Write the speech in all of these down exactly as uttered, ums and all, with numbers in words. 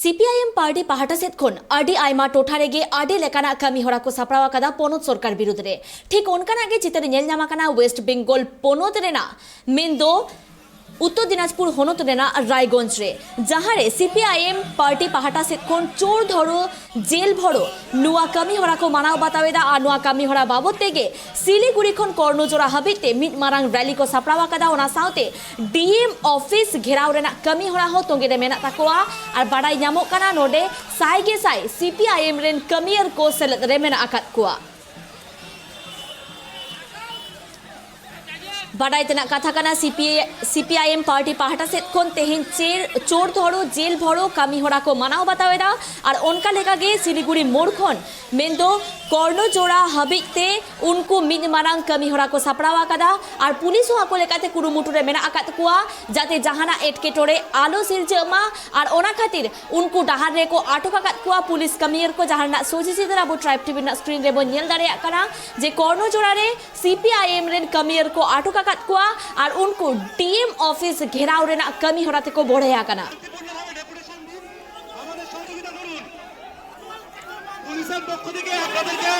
ᱥᱤᱯᱤᱟᱭᱮᱢ party ᱯᱟᱦᱴᱟ ᱥᱮᱫ ᱠᱷᱚᱱ ᱟᱹᱰᱤ ᱟᱭᱢᱟ ᱴᱚᱴᱷᱟ ᱨᱮᱜᱮ ᱟᱹᱰᱤ ᱞᱮᱠᱟᱱᱟᱜ ᱠᱟᱹᱢᱤ ᱦᱚᱨᱟ ᱠᱚ ᱥᱟᱯᱲᱟᱣ ᱟᱠᱟᱫᱟ ᱯᱚᱱᱚᱛ ᱥᱚᱨᱠᱟᱨ ᱵᱤᱨᱩᱫᱽ ᱨᱮ᱾ ᱴᱷᱤᱠ ᱚᱱᱠᱟᱱᱟᱜ ᱜᱮ ᱪᱤᱛᱟᱹᱨ ᱧᱮᱞ ᱧᱟᱢ ᱟᱠᱟᱱᱟ ᱣᱮᱥᱴ ᱵᱮᱝᱜᱚᱞ ᱯᱚᱱᱚᱛ ᱨᱮᱱᱟᱜ, ᱢᱮᱱᱫᱚ ᱩᱛᱛᱚᱨ ᱫᱤᱱᱟᱡᱽᱯᱩᱨ ᱦᱚᱱᱚᱛ ᱨᱮᱱᱟᱜ ᱨᱟᱭᱜᱚᱸᱡᱽ ᱨᱮ, ᱡᱟᱦᱟᱸ ᱨᱮ ᱥᱤᱯᱤᱟᱭᱮᱢ ᱯᱟᱨᱴᱤ ᱯᱟᱦᱴᱟ ᱥᱮᱫ ᱠᱷᱚᱱ ᱪᱳᱨ ᱫᱷᱚᱨᱚ ᱡᱮᱞ ᱵᱷᱚᱨᱚ ᱱᱚᱣᱟ ᱠᱟᱹᱢᱤ ᱦᱚᱨᱟ ᱠᱚ ᱢᱟᱱᱟᱣ ᱵᱟᱛᱟᱣ ᱮᱫᱟ᱾ ᱟᱨ ᱱᱚᱣᱟ ᱠᱟᱹᱢᱤ ᱦᱚᱨᱟ ᱵᱟᱵᱚᱫ ᱛᱮᱜᱮ ᱥᱤᱞᱤᱜᱩᱲᱤ ᱠᱷᱚᱱ ᱠᱚᱨᱱᱚᱡᱳᱲᱟ ᱦᱟᱹᱵᱤᱡ ᱛᱮ ᱢᱤᱫ ᱢᱟᱨᱟᱝ ᱨᱮᱞᱤ ᱠᱚ ᱥᱟᱯᱲᱟᱣ ᱟᱠᱟᱫᱟ᱾ ᱚᱱᱟ ᱥᱟᱶᱛᱮ ᱰᱤᱮᱢ ᱚᱯᱷᱤᱥ ᱜᱷᱮᱨᱟᱣ ᱨᱮᱱᱟᱜ ᱠᱟᱹᱢᱤ ᱦᱚᱨᱟ ᱦᱚᱸ ᱛᱚᱸᱜᱮ ᱨᱮ ᱢᱮᱱᱟᱜ ᱛᱟᱠᱚᱣᱟ᱾ ᱟᱨ ᱵᱟᱰᱟᱭ ᱧᱟᱢᱚᱜ ᱠᱟᱱᱟ, ᱱᱚᱰᱮ ᱥᱟᱭ ᱜᱮ ᱥᱟᱭ ᱥᱤᱯᱤᱟᱭᱮᱢ ᱨᱮᱱ ᱠᱟᱹᱢᱤᱭᱟᱹᱨ ᱠᱚ ᱥᱮᱞᱮᱫ ᱨᱮ ᱢᱮᱱᱟᱜ ᱟᱠᱟᱫ ᱠᱚᱣᱟ᱾ ᱵᱟᱰᱟᱭ ᱛᱮᱱᱟᱜ ᱠᱟᱛᱷᱟ ᱠᱟᱱᱟ, ᱥᱤᱯᱤ, ᱥᱤᱯᱤᱟᱭᱮᱢ ᱯᱟᱨᱴᱤ ᱯᱟᱦᱴᱟ ᱥᱮᱫ ᱠᱷᱚᱱ ᱛᱮᱦᱮᱧ ᱪᱮᱨ, ᱪᱳᱨ ᱫᱷᱚᱨᱚ ᱡᱮᱞ ᱵᱷᱚᱨᱚ ᱠᱟᱹᱢᱤ ᱦᱚᱨᱟ ᱠᱚ ᱢᱟᱱᱟᱣ ᱵᱟᱛᱟᱣ ᱮᱫᱟ᱾ ᱟᱨ ᱚᱱᱠᱟ ᱞᱮᱠᱟᱜᱮ ᱥᱤᱞᱤᱜᱩᱲᱤ ᱢᱳᱲ ᱠᱷᱚᱱ, ᱢᱮᱱᱫᱚ ᱠᱚᱨᱱᱚᱡᱳᱲᱟ ᱦᱟᱹᱵᱤᱡ ᱛᱮ ᱩᱱᱠᱩ ᱢᱤᱫ ᱢᱟᱨᱟᱝ ᱠᱟᱹᱢᱤ ᱦᱚᱨᱟ ᱠᱚ ᱥᱟᱯᱲᱟᱣ ᱟᱠᱟᱫᱟ᱾ ᱟᱨ ᱯᱩᱞᱤᱥ ᱦᱚᱸ ᱟᱠᱚ ᱞᱮᱠᱟᱛᱮ ᱠᱩᱨᱩᱢᱩᱴᱩ ᱨᱮ ᱢᱮᱱᱟᱜ ᱟᱠᱟᱫ ᱠᱚᱣᱟ, ᱡᱟᱛᱮ ᱡᱟᱦᱟᱱᱟᱜ ᱮᱴᱠᱮᱴᱚᱬᱮ ᱟᱞᱚ ᱥᱤᱨᱡᱟᱹᱜ ᱢᱟ᱾ ᱟᱨ ᱚᱱᱟ ᱠᱷᱟᱹᱛᱤᱨ ᱩᱱᱠᱩ ᱰᱟᱦᱟᱨ ᱨᱮᱠᱚ ᱟᱴᱚᱠ ᱟᱠᱟᱫ ᱠᱚᱣᱟ ᱯᱩᱞᱤᱥ ᱠᱟᱹᱢᱤᱭᱟᱹᱨ ᱠᱚ, ᱡᱟᱦᱟᱸ ᱨᱮᱱᱟᱜ ᱥᱚᱡᱷᱮ ᱪᱤᱛᱟᱹᱨ ᱟᱵᱚ ᱴᱨᱟᱭᱤᱵᱽ ᱴᱤᱵᱷᱤ ᱨᱮᱱᱟᱜ ᱥᱠᱨᱤᱱ ᱨᱮᱵᱚᱱ ᱧᱮᱞ ᱫᱟᱲᱮᱭᱟᱜ ᱠᱟᱱᱟ ᱡᱮ ᱠᱚᱨᱱᱚᱡᱳᱲᱟ ᱨᱮ ᱥᱤᱯᱤᱟᱭᱮᱢ ᱨᱮᱱ ᱠᱟᱹᱢᱤᱭᱟᱹᱨ ᱠᱚ ᱟᱴᱚᱠ ᱟᱠᱟᱫ ᱠᱚᱣᱟ᱾ ᱟᱨ ᱩᱱᱠᱩ ᱰᱤএᱢ ᱚᱯᱷᱤᱥ ᱜᱷᱮᱨᱟᱣ ᱨᱮᱱᱟᱜ ᱠᱟᱹᱢᱤ ᱦᱚᱨᱟ ᱛᱮᱠᱚ ᱵᱚᱲᱦᱮ ᱟᱠᱟᱱᱟ᱾ পুলিশের পক্ষ থেকে আপনাদেরকে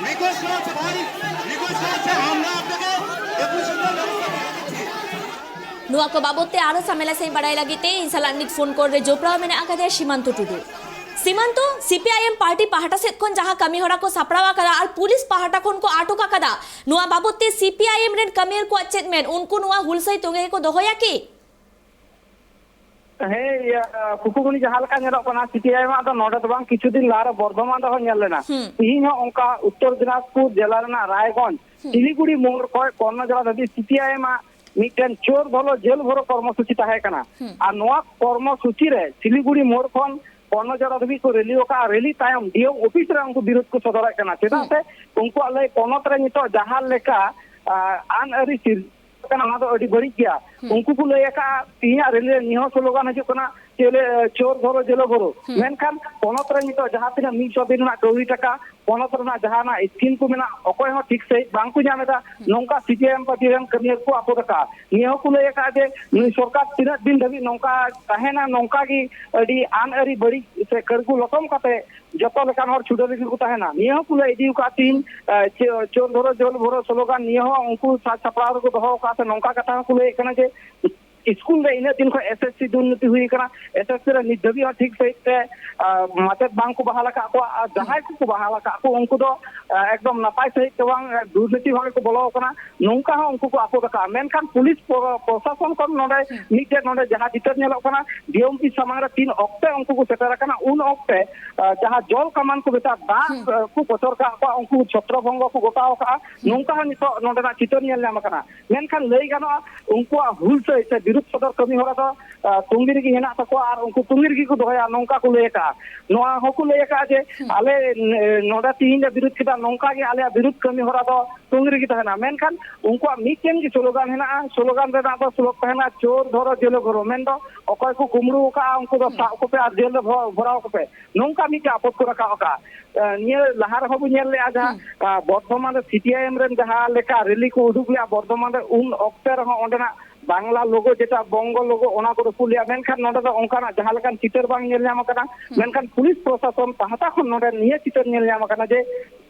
রিকোয়েস্ট করা হচ্ছে ভাই, রিকোয়েস্ট করা হচ্ছে, আমরা আপনাকে ডেপুটেশন দেওয়ার ব্যবস্থা করে দিচ্ছি। ᱱᱚᱣᱟ ᱠᱚ ᱵᱟᱵᱚᱫ ᱛᱮ ᱟᱨᱚ ᱥᱟᱢᱮᱞᱟ ᱥᱟᱺᱦᱤᱡ ᱵᱟᱰᱟᱭ ᱞᱟᱹᱜᱤᱫ ᱛᱮ ᱤᱧ ᱥᱟᱞᱟᱜ ᱱᱤᱛ ᱯᱷᱳᱱ ᱠᱚᱞ ᱨᱮ ᱡᱚᱯᱲᱟᱣ ᱢᱮᱱᱟᱜ ᱟᱠᱟᱫᱮᱭᱟ ᱥᱤᱢᱟᱱᱛᱚ ᱴᱩᱰᱩ᱾ ᱥᱤᱢᱟᱱᱛᱚ, ᱥᱤᱯᱤᱟᱭᱮᱢ ᱯᱟᱨᱴᱤ ᱯᱟᱦᱴᱟ ᱥᱮᱫ ᱠᱷᱚᱱ ᱡᱟᱦᱟᱸ ᱠᱟᱹᱢᱤ ᱦᱚᱨᱟ ᱠᱚ ᱥᱟᱯᱲᱟᱣ ᱟᱠᱟᱫᱟ ᱟᱨ ᱯᱩᱞᱤᱥ ᱯᱟᱦᱴᱟ ᱠᱷᱚᱱ ᱠᱚ ᱟᱴᱚᱠ ᱟᱠᱟᱫᱟ, ᱱᱚᱣᱟ ᱵᱟᱵᱚᱫ ᱛᱮ ᱥᱤᱯᱤᱟᱭᱮᱢ ᱨᱮᱱ ᱠᱟᱹᱢᱤᱭᱟᱹᱨ ᱠᱚᱣᱟᱜ ᱪᱮᱫ ᱢᱮᱱ? ᱩᱱᱠᱩ ᱱᱚᱣᱟ ᱦᱩᱞᱥᱟᱹᱭ ᱛᱚᱸᱜᱮ ᱜᱮᱠᱚ ᱫᱚᱦᱚᱭᱟ ᱠᱤ? ᱦᱮᱸ, ᱤᱭᱟᱹ, ᱠᱩᱠᱩᱢᱩᱱᱤ, ᱡᱟᱦᱟᱸ ᱞᱮᱠᱟ ᱧᱮᱞᱚᱜ ᱠᱟᱱᱟ, ᱥᱤᱯᱤᱟᱭᱮᱢ ᱟᱜ ᱫᱚ ᱱᱚᱰᱮ ᱫᱚ ᱵᱟᱝ, ᱠᱤᱪᱷᱩ ᱫᱤᱱ ᱞᱟᱦᱟᱨᱮ ᱵᱚᱨᱫᱷᱚᱢᱟᱱ ᱨᱮᱦᱚᱸ ᱧᱮᱞ ᱞᱮᱱᱟ᱾ ᱦᱩᱸ᱾ ᱛᱤᱦᱤᱧ ᱦᱚᱸ ᱚᱱᱠᱟ ᱩᱛᱛᱚᱨ ᱫᱤᱱᱟᱡᱽᱯᱩᱨ ᱡᱮᱞᱟ ᱨᱮᱱᱟᱜ ᱨᱟᱭᱜᱚᱸᱡᱽ ᱦᱩᱸ᱾ ᱥᱤᱞᱤᱜᱩᱲᱤ ᱢᱳᱲ ᱠᱷᱚᱱ ᱠᱚᱨᱱᱚᱡᱳᱲᱟ ᱫᱷᱟᱹᱵᱤᱡ ᱥᱤᱯᱤᱟᱭᱮᱢ ᱟᱜ ᱢᱤᱫᱴᱮᱱ ᱪᱳᱨ ᱫᱷᱚᱞᱚ ᱡᱮᱞ ᱵᱷᱚᱨᱚ ᱠᱚᱨᱢᱚᱥᱩᱪᱤ ᱛᱟᱦᱮᱸ ᱠᱟᱱᱟ᱾ ᱦᱩᱸ᱾ ᱟᱨ ᱱᱚᱣᱟ ᱠᱚᱨᱢᱚᱥᱩᱪᱤ ᱨᱮ ᱥᱤᱞᱤᱜᱩᱲᱤ ᱢᱳᱲ ᱠᱷᱚᱱ ᱠᱚᱨᱱᱚᱡᱳᱲᱟ ᱫᱷᱟᱹᱵᱤᱡ ᱠᱚ ᱨᱮᱞᱤ ᱟᱠᱟᱫᱼᱟ᱾ ᱨᱮᱞᱤ ᱛᱟᱭᱚᱢ ᱰᱤᱮᱢ ᱚᱯᱷᱤᱥ ᱨᱮ ᱩᱱᱠᱩ ᱵᱤᱨᱳᱫ ᱠᱚ ᱥᱚᱫᱚᱨᱮᱫ ᱠᱟᱱᱟ᱾ ᱪᱮᱫᱟᱜ ᱦᱩᱸ᱾ ᱥᱮ ᱩᱱᱠᱩᱣᱟᱜ ᱞᱟᱹᱭ, ᱯᱚᱱᱚᱛ ᱨᱮ ᱱᱤᱛᱚᱜ ᱡᱟᱦᱟᱸ ᱞᱮᱠᱟ, ᱟ, ᱟᱹᱱ ᱟᱹᱨᱤ ᱥᱤᱨᱡᱟᱹᱣ ᱠᱟᱱᱟ, ᱚᱱᱟ ᱫᱚ ᱟᱹᱰᱤ ᱵᱟᱹᱲᱤᱡ ᱜᱮᱭᱟ᱾ ᱦᱩᱸ᱾ ᱩᱱᱠᱩ ᱠᱚ ᱞᱟᱹᱭ ᱟᱠᱟᱫᱼᱟ, ᱛᱮᱦᱮᱧᱟᱜ ᱨᱮᱞᱤ ᱨᱮ ᱱᱤᱭᱟᱹ ᱦᱚᱸ ᱥᱞᱳᱜᱟᱱ ᱦᱤᱡᱩᱜ ᱠᱟᱱᱟ, ᱪᱮᱞᱮ, ᱪᱳᱨ ᱫᱷᱚᱨᱚ ᱡᱮᱞᱳ ᱵᱷᱚᱨᱚ᱾ ᱦᱩᱸ᱾ ᱢᱮᱱᱠᱷᱟᱱ ᱯᱚᱱᱚᱛ ᱨᱮ ᱱᱤᱛᱚᱜ ᱡᱟᱦᱟᱸ ᱛᱤᱱᱟᱹᱜ ᱢᱤᱫ ᱥᱚ ᱫᱤᱱ ᱨᱮᱱᱟᱜ ᱠᱟᱹᱣᱰᱤ ᱴᱟᱠᱟ, ᱯᱚᱱᱚᱛ ᱨᱮᱱᱟᱜ ᱡᱟᱦᱟᱱᱟᱜ ᱥᱠᱤᱢ ᱠᱚ ᱢᱮᱱᱟᱜ, ᱚᱠᱚᱭ ᱦᱚᱸ ᱴᱷᱤᱠ ᱥᱟᱺᱦᱤᱡ ᱵᱟᱝ ᱠᱚ ᱧᱟᱢ ᱮᱫᱟ᱾ ᱦᱩᱸ᱾ ᱱᱚᱝᱠᱟ ᱥᱤᱯᱤᱟᱭᱮᱢ ᱯᱟᱨᱴᱤ ᱨᱮᱱ ᱠᱟᱹᱢᱤᱭᱟᱹ ᱠᱚ ᱟᱯᱚᱫ ᱟᱠᱟᱫᱼᱟ᱾ ᱱᱤᱭᱟᱹ ᱦᱚᱸᱠᱚ ᱞᱟᱹᱭ ᱟᱠᱟᱫᱼᱟ ᱡᱮ ᱱᱩᱭ ᱥᱚᱨᱠᱟᱨ ᱛᱤᱱᱟᱹᱜ ᱫᱤᱱ ᱫᱷᱟᱹᱵᱤᱡ ᱱᱚᱝᱠᱟ ᱛᱟᱦᱮᱱᱟ, ᱱᱚᱝᱠᱟ ᱜᱮ ᱟᱹᱰᱤ ᱟᱹᱱ ᱟᱹᱨᱤ ᱵᱟᱹᱲᱤᱡ ᱥᱮ ᱠᱟᱹᱲᱜᱩ ᱞᱚᱴᱚᱢ ᱠᱟᱛᱮ ᱡᱚᱛᱚ ᱞᱮᱠᱟᱱ ᱦᱚᱲ ᱪᱷᱩᱰᱟᱹᱨ ᱨᱮᱜᱮ ᱠᱚ ᱛᱟᱦᱮᱱᱟ᱾ ᱱᱤᱭᱟᱹ ᱦᱚᱸᱠᱚ ᱞᱟᱹᱭ ᱤᱫᱤ ᱟᱠᱟᱫᱼᱟ ᱛᱤᱦᱤᱧ, ᱮ, ᱪᱮ-, ᱪᱳᱨ ᱫᱷᱚᱨᱚ ᱡᱮᱞ ᱵᱷᱚᱨᱚ ᱥᱞᱳᱜᱟᱱ ᱱᱤᱭᱟᱹ ᱦᱚᱸ ᱩᱱᱠᱩ ᱥᱟᱡᱽ ᱥᱟᱯᱲᱟᱣ ᱨᱮᱠᱚ ᱫᱚᱦᱚ ᱟᱠᱟᱫᱼᱟ᱾ ᱥᱮ ᱱᱚᱝᱠᱟ ᱠᱟᱛᱷᱟ ᱦᱚᱸᱠᱚ ᱞᱟᱹᱭᱮᱫ ᱠᱟᱱᱟ ᱡᱮ ᱥᱠᱩᱞ ᱨᱮ ᱤᱱᱟᱹᱜ ᱫᱤᱱ ᱠᱷᱚᱱ ᱮᱥ ᱮᱥ ᱥᱤ ᱫᱩᱨᱱᱤᱛᱤ ᱦᱩᱭ ᱟᱠᱟᱱᱟ, ᱮᱥ ᱮᱥ ᱥᱤ ᱨᱮ ᱱᱤᱛ ᱫᱷᱟᱹᱵᱤᱡ ᱦᱚᱸ ᱴᱷᱤᱠ ᱥᱟᱺᱦᱤᱡ ᱛᱮ, ᱟ, ᱢᱟᱪᱮᱫ ᱵᱟᱝ ᱠᱚ ᱵᱟᱦᱟᱞ ᱟᱠᱟᱫ ᱠᱚᱣᱟ, ᱟᱨ ᱡᱟᱦᱟᱸᱭ ᱠᱚᱠᱚ ᱵᱟᱦᱟᱞ ᱟᱠᱟᱫ ᱠᱚ ᱩᱱᱠᱩ ᱫᱚ, ᱟ, ᱮᱠᱫᱚᱢ ᱱᱟᱯᱟᱭ ᱥᱟᱺᱦᱤᱡ ᱛᱮ ᱵᱟᱝ, ᱟ, ᱫᱩᱨᱱᱤᱛᱤ ᱵᱷᱟᱵᱮ ᱠᱚ ᱵᱚᱞᱚ ᱟᱠᱟᱱᱟ, ᱱᱚᱝᱠᱟ ᱦᱚᱸ ᱩᱱᱠᱩ ᱠᱚ ᱟᱯᱚᱫ ᱟᱠᱟᱫᱼᱟ᱾ ᱢᱮᱱᱠᱷᱟᱱ ᱯᱩᱞᱤᱥ ᱯᱨᱚ-, ᱯᱨᱚᱥᱟᱥᱚᱱ ᱠᱷᱚᱱ ᱱᱚᱰᱮ ᱦᱩᱸ᱾ ᱢᱤᱫᱴᱮᱡ ᱱᱚᱰᱮ ᱡᱟᱦᱟᱸ ᱪᱤᱛᱟᱹᱨ ᱧᱮᱞᱚᱜ ᱠᱟᱱᱟ, ᱰᱤ ᱮᱢ ᱯᱤ ᱥᱟᱢᱟᱝ ᱨᱮ ᱛᱤᱱ ᱚᱠᱛᱮ ᱩᱱᱠᱩ ᱠᱚ ᱥᱮᱴᱮᱨ ᱟᱠᱟᱱᱟ, ᱩᱱ ᱚᱠᱛᱮ, ᱟ, ᱡᱟᱦᱟᱸ ᱡᱚᱞ ᱠᱟᱢᱟᱱ ᱠᱚ ᱢᱮᱛᱟᱜᱼᱟ, ᱫᱟᱜ, ᱦᱩᱸ᱾ ᱟ, ᱠᱚ ᱯᱚᱪᱚᱨ ᱠᱟᱜ ᱠᱚᱣᱟ, ᱩᱱᱠᱩ ᱪᱷᱚᱛᱨᱚ ᱵᱷᱚᱝᱜᱚ ᱠᱚ ᱜᱚᱴᱟᱣ ᱟᱠᱟᱫᱼᱟ᱾ ᱦᱩᱸ᱾ ᱱᱚᱝᱠᱟ ᱦᱚᱸ ᱱᱤᱛᱚᱜ ᱱᱚᱰᱮᱱᱟᱜ ᱪᱤᱛᱟᱹᱨ ᱧᱮᱞ ᱧᱟᱢ ᱟᱠᱟᱱᱟ᱾ ᱢᱮᱱᱠᱷᱟᱱ ᱞᱟᱹᱭ ᱜᱟᱱᱚᱜᱼᱟ, ᱩᱱᱠᱩᱣᱟᱜ ᱦᱩᱞᱥᱟᱹᱭ ᱥᱮ ᱵᱤᱨᱩᱫᱷ ᱥᱚᱫᱚᱨ ᱠᱟᱹᱢᱤ ᱦᱚᱨᱟ ᱫᱚ, ᱟ, ᱛᱩᱸᱜᱤ ᱨᱮᱜᱮ ᱦᱮᱱᱟᱜ ᱛᱟᱠᱚᱣᱟ ᱟᱨ ᱩᱱᱠᱩ ᱛᱩᱸᱜᱤ ᱨᱮᱜᱮ ᱠᱚ ᱫᱚᱦᱚᱭᱟ, ᱱᱚᱝᱠᱟ ᱠᱚ ᱞᱟᱹᱭ ᱟᱠᱟᱫᱼᱟ᱾ ᱱᱚᱣᱟ ᱦᱚᱸᱠᱚ ᱞᱟᱹᱭ ᱟᱠᱟᱫᱼᱟ ᱡᱮ ᱦᱩᱸ᱾ ᱟᱞᱮ, ᱮ, ᱱᱚᱰᱮ ᱛᱤᱦᱤᱧ ᱞᱮ ᱵᱤᱨᱩᱫᱷ ᱠᱮᱫᱟ, ᱱᱚᱝᱠᱟ ᱜᱮ ᱟᱞᱮᱭᱟᱜ ᱵᱤᱨᱩᱫᱷ ᱠᱟᱹᱢᱤ ᱦᱚᱨᱟ ᱫᱚ ᱛᱩᱸᱜᱤ ᱨᱮᱜᱮ ᱛᱟᱦᱮᱱᱟ᱾ ᱢᱮᱱᱠᱷᱟᱱ ᱩᱱᱠᱩᱣᱟᱜ ᱢᱤᱫᱴᱮᱱ ᱜᱮ ᱥᱞᱳᱜᱟᱱ ᱦᱮᱱᱟᱜᱼᱟ, ᱥᱞᱳᱜᱟᱱ ᱨᱮᱱᱟᱜ ᱫᱚ ᱥᱞᱳᱜ ᱛᱟᱦᱮᱱᱟ, "ᱪᱳᱨ ᱫᱷᱚᱨᱚ ᱡᱮᱞᱳ ᱵᱷᱚᱨᱚ", ᱢᱮᱱᱫᱚ ᱚᱠᱚᱭ ᱠᱚ ᱠᱩᱢᱵᱽᱲᱩ ᱟᱠᱟᱫᱼᱟ ᱩᱱᱠᱩ ᱫᱚ ᱦᱩᱸ᱾ ᱥᱟᱵ ᱠᱚᱯᱮ ᱟᱨ ᱡᱮᱞ ᱨᱮ ᱵᱷᱚ-, ᱵᱷᱚᱨᱟᱣ ᱠᱚᱯᱮ, ᱱᱚᱝᱠᱟ ᱢᱤᱫᱴᱮᱱ ᱟᱯᱚᱛ ᱠᱚ ᱨᱟᱠᱟᱵ ᱟᱠᱟᱫᱼᱟ᱾ ᱮ, ᱱᱤᱭᱟᱹ ᱞᱟᱦᱟ ᱨᱮᱦᱚᱸ ᱵᱚᱱ ᱧᱮᱞ ᱞᱮᱫᱼᱟ, ᱡᱟᱦᱟᱸ, ᱦᱩᱸ᱾ ᱟ, ᱵᱚᱨᱫᱷᱚᱢᱟᱱ ᱨᱮ ᱥᱤ ᱯᱤ ᱟᱭ ᱮᱢ ᱨᱮᱱ ᱡᱟᱦᱟᱸ ᱞᱮᱠᱟ ᱨᱮᱞᱤ ᱠᱚ ᱩᱰᱩᱠ ᱞᱮᱫᱼᱟ ᱵᱚᱨᱫᱷᱚᱢᱟᱱ ᱨᱮ, ᱩᱱ ᱚᱠᱛᱮ ᱨᱮᱦᱚᱸ ᱚᱸᱰᱮᱱᱟᱜ ᱵᱟᱝᱞᱟ ᱞᱳᱜᱳ, ᱡᱮᱴᱟ ᱵᱚᱝᱜᱚ ᱞᱳᱜᱳ, ᱚᱱᱟ ᱠᱚ ᱨᱟᱹᱯᱩᱫ ᱞᱮᱫᱼᱟ᱾ ᱢᱮᱱᱠᱷᱟᱱ ᱱᱚᱰᱮ ᱫᱚ ᱚᱱᱠᱟᱱᱟᱜ ᱡᱟᱦᱟᱸ ᱞᱮᱠᱟᱱ ᱪᱤᱛᱟᱹᱨ ᱵᱟᱝ ᱧᱮᱞ ᱧᱟᱢ ᱟᱠᱟᱱᱟ᱾ ᱦᱩᱸ᱾ ᱢᱮᱱᱠᱷᱟᱱ ᱯᱩᱞᱤᱥ ᱯᱨᱚᱥᱟᱥᱚᱱ ᱯᱟᱦᱴᱟ ᱠᱷᱚᱱ ᱱᱚᱰᱮ ᱱᱤᱭᱟᱹ ᱪᱤᱛᱟᱹᱨ ᱧᱮᱞ ᱧᱟᱢ ᱟᱠᱟᱱᱟ ᱡᱮ,